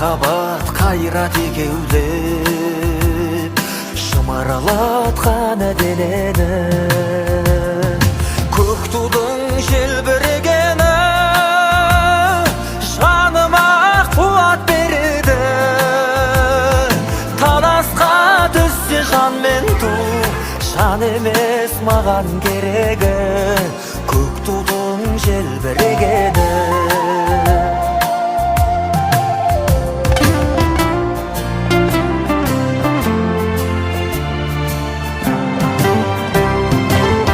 Махаббат қайрат екеулеп шымырлатқан денені. Көк тудың желбірегені жаныма қуат береді. Таласқа түссе жан мен ту, жан емес маған керегі, көк тудың желбірегені.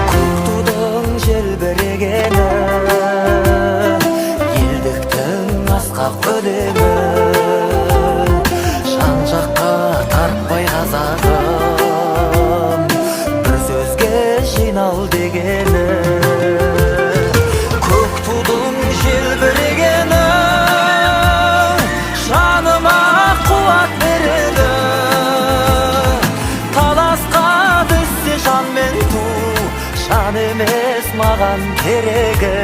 Көк тудың желбірегені, елдіктің асқақ өлеңі. Жан жаққа тартпай, қазағым, бір сөзге жинал дегені. Көк тудың желбірегені жаныма қуат береді. Таласқа түссе жан мен ту, жан емес маған керегі.